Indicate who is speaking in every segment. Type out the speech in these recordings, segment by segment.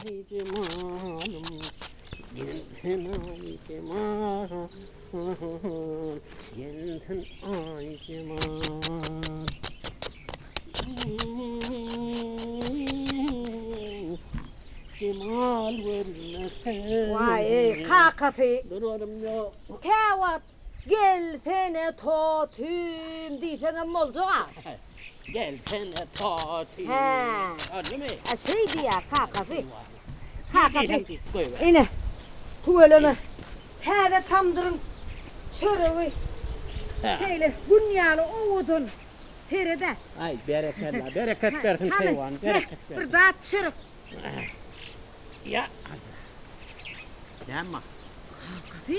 Speaker 1: Aý jemalym, gelsin aý jemal, gelsin aý jemal. Jemal görmese.
Speaker 2: Waý, kakasy.
Speaker 1: Durarym ýok.
Speaker 2: Käwagt Gelsene totym diýseňem boljak-a.
Speaker 1: Gelsene totym.
Speaker 2: Hä.
Speaker 1: Boldumy?
Speaker 2: A şeý diýýär kakasy. Kakasy, ine, tüweleme, täze tamdyryň çöregi şeýle gün ýaly owadan. Sered-ä.
Speaker 1: Aý, berekella, bereket bersin keýwany, bereket bersin.
Speaker 2: Hany, bir zat çörek.
Speaker 1: Ýa, Alla. Näme bar?
Speaker 2: Kakasy?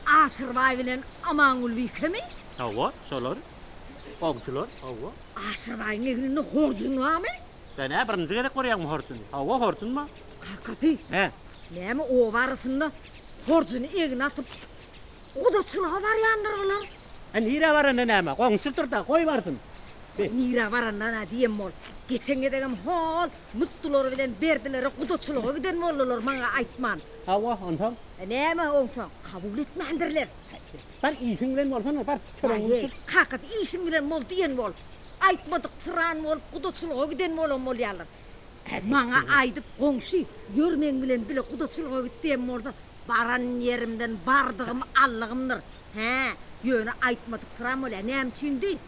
Speaker 2: Aşyrbaý bilen Amangül bikemi?
Speaker 1: Hawa, şolar. Goňşular, hawa.
Speaker 2: Aşyrbaýyň egninde horjun barmy?
Speaker 1: Sen nä birinji gezek görýäňmi horjuny? Hawa, horjun bar.
Speaker 2: Kakasy?
Speaker 1: Hä?
Speaker 2: Näme oba arasynda horjuny egne atyp, gudaçylyga barýandyr bular?
Speaker 1: Hä, nirä baranda näme? Goňşudyr-da, goý barsyn.
Speaker 2: Nirä baranda-na diýen bol. Geçen gezegem hol Mutdular bilen Berdilere gudaçylyga giden boldular maňa aýtman.
Speaker 1: Hawa, onsoň?
Speaker 2: E näme onsoň, kabul etmändirler.
Speaker 1: Bar işiň bilen bolsana, bar çöregiňi
Speaker 2: Waý-eý,
Speaker 1: bişir.
Speaker 2: kakasy işiň bilen bol diýen bol. Aýtmadyk syran bolup gudaçylyga giden bolan bolýarlar. Maňa aýdyp goňşy, ýör meň bilen bile gudaçylyga git diýen bolsa, baran ýerimden bardygym aldygymdyr. Hä, ýöne aýtmadyk syran bolýar. Näme üçin diý?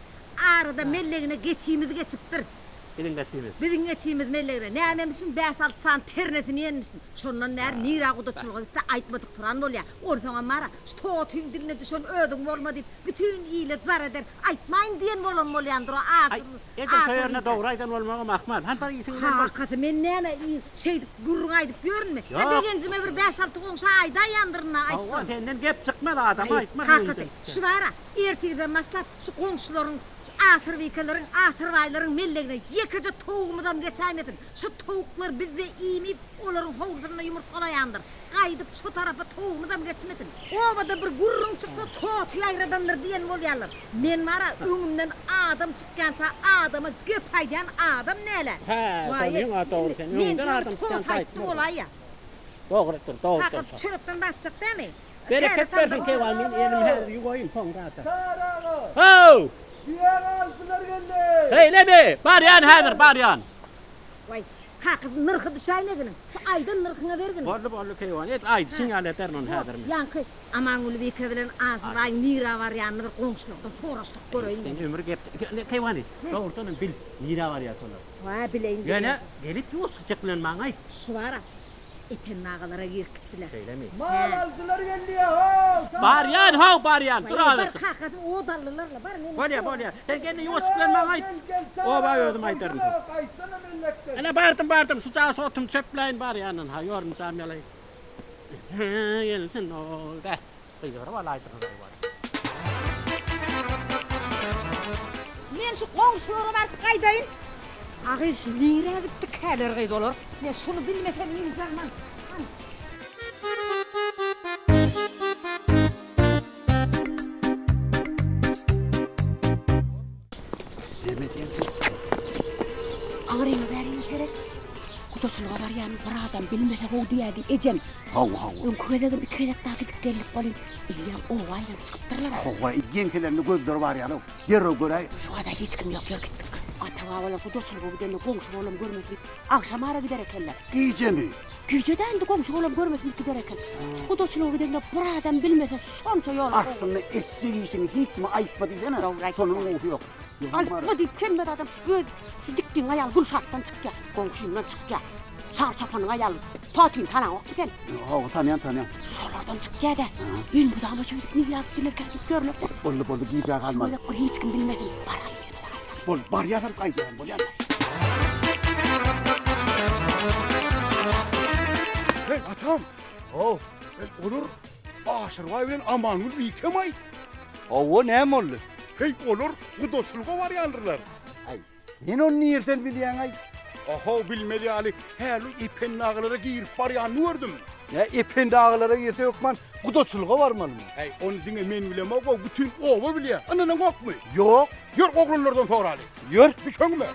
Speaker 2: Arada mellegine geçimiz geçipdir.
Speaker 1: Biziň geçimiz.
Speaker 2: Biziň geçimiz mellegine. Nämemişin, bäş-alty sany ternesini iýenmişin. Şondan bäri nirä gudaçylyga gitse aýtmadyksyran bolýar. Onsoňam bar-a, şu totyň diline düşen özüň bolma diýip, bütin ile jar eder. Aýtmaýyn diýen bolan bolýandyr-a,
Speaker 1: Aý,
Speaker 2: Aşyr,
Speaker 1: edil şo
Speaker 2: Aşyr
Speaker 1: ýerine
Speaker 2: diýse.
Speaker 1: dogry aýdan bolmagam ahmal. Hany bar işiň bilen bol.
Speaker 2: Kakasy, men näme, şeýdip gürrüň aýdyp ýörünmi? Hä,
Speaker 1: Ýok.
Speaker 2: begenjime bir bäş-alty goňşa aýdaýandyryn-a,
Speaker 1: Hawa,
Speaker 2: aýtsam.
Speaker 1: senden gep çykmaz, adama
Speaker 2: Aý,
Speaker 1: aýtmaz
Speaker 2: kakasy,
Speaker 1: öňden.
Speaker 2: şu bar-a, ertirden başlap, şu goňşularyň Şu aşyrbikeleriň, aşyrbaýlaryň mellegine ýekeje towugymyzam geçäýmesin. Şu towuklar bizde iýmip, olaryň howlusynda ýumurtgalaýandyr. Gaýdyp şu tarapa towugymyzam geçmesin. Obada bir gürrüň çyksa, toty ýaýradandyr diýen bolýarlar. Men bar-a, öňümden adam çykýança adama gep aýdýan adam däl-ä.
Speaker 1: Hä, şonyň-a dogry, sen öňüňden adam
Speaker 2: Meňki toty
Speaker 1: çykýança
Speaker 2: aýtdy
Speaker 1: aýtma.
Speaker 2: bolaýýa.
Speaker 1: Dogrudyr, dogrudyr
Speaker 2: Kakyp
Speaker 1: şo.
Speaker 2: çörekden datjak dämi?
Speaker 1: Bereket bersin Kewan men elimi häzir ýuwaýyn soň zada.
Speaker 3: Çary aga!
Speaker 1: How!
Speaker 3: Düýe galyjylar geldi!
Speaker 1: Beýlemi? Barýan häzir barýan.
Speaker 2: Waý, kakyz nyrhy düşäýmeginiň. Şu aýdan nyrhyňa bergin.
Speaker 1: Boldy boldy Kewan et aýdyşyň ýaly ederin ony häzir men.
Speaker 2: Ýaňky Amangül bike bilen Azyraýyň nirä barýanyny bir goňşulardan soraşdyryp göreýin.
Speaker 1: Sen ömür gep Kewany dogrudanam bil nirä barýar şolar.
Speaker 2: Waý bileýin bileýin.
Speaker 1: Ýöne gelip ýuwaşjak bilen maňa aýt.
Speaker 2: Şu bar-a Ependi agalara girip gitdiler.
Speaker 1: Şeýlemi?
Speaker 3: Mal alyjylar geldi-ýa-how!
Speaker 1: Barýan, how, barýan! Dur
Speaker 2: Waý, bar
Speaker 1: azajyk.
Speaker 2: kakasy ot aldylar-la, bar men.
Speaker 1: Bolýa, bolýa. Sen gelni ýuwaşlyk bilen maňa aýt.
Speaker 3: Gel, gel, çaga,
Speaker 1: Oba özüm aýdaryn.
Speaker 3: Goýsana, gaýtsana mellekden.
Speaker 1: Ine, bardym, bardym. Şu jaş otumy çöpläýin barýanyn. Ha, ýorunjam ýaly. Hä, gelsin, ol, beh, gygyryp alaýdyňyz-aý, waý.
Speaker 2: Men şu goňşulara baryp gaýdaýyn. A gyz şu nirä gitdikäler gyz olar? Men şuny bilmesem ynjalman. Hany.
Speaker 4: Näme diýýäň?
Speaker 5: Aňryňa bäriňe seret. Gudaçylyga barýanyny bir adam bilmese gowy diýýärdi ejem.
Speaker 4: Hawa, hawa.
Speaker 5: Öňki gezegem iki gezek dagy gidip geldik welin, eýýäm oba aýlanyp çykypdyrlar-a.
Speaker 4: Hawa, ýeňselerinde gözleri bar ýaly. Derrew göräý.
Speaker 5: Şu wada hiç kim ýok, ýör gitdik. Ata-babalar gudaçylyga gidende goňşy-golam görmesin diýip, agşamara gider ekenler.
Speaker 4: Gijemi?
Speaker 5: Gije-dä indi goňşy-golam görmesin diýip gider eken. Şu gudaçylyga gidende bir adam bilmese şonça ýol.
Speaker 4: Aslynda etjek işiňi hiç kime aýtma diýsene.
Speaker 5: Dogry aýtýaň.
Speaker 4: Şonuň gowusy ýok.
Speaker 5: Aýtma diýip hemme adam şu öz şu dikdigiň aýaly Gülşatdan çykýar, goňşyňdan çykýar. Çary çopanyň aýaly Totyny tanaňokmy sen?
Speaker 4: Hawa, tanýan, tanýan.
Speaker 5: Şolardan çykýa-da. Elmydama şeýdip nirä gitdilerkä diýip ýörler-de.
Speaker 4: Boldy, boldy, gijä galmaly.
Speaker 5: Şu gezek bir hiç kim bilmesin. Baraly ýene-de gaýtaly.
Speaker 4: Boldy, barýasam gaýdýan bolýan.
Speaker 6: Heý, atam!
Speaker 3: How!
Speaker 6: Heý, olar Aşyrbaý bilen Amangül bikemaý?
Speaker 3: Hawa, näme boldy?
Speaker 6: Heý, olar gudaçylyga barýandyrlar.
Speaker 4: Aý, Sen ony nirden bilýäň-aý?
Speaker 6: Ahow, bilmez ýaly, häli Ependi agalara girip barýanyny gördüm.
Speaker 3: Nä, Ependi agalara girse hökman gudaçylyga barmalymy?
Speaker 6: Äý, ony diňe men bilemok-ow, bütin oba bilýär. Ynanaňokmy?
Speaker 3: Ýok.
Speaker 6: Ýör, oglanlardan soraly.
Speaker 3: Ýör.
Speaker 6: Düş öňüme.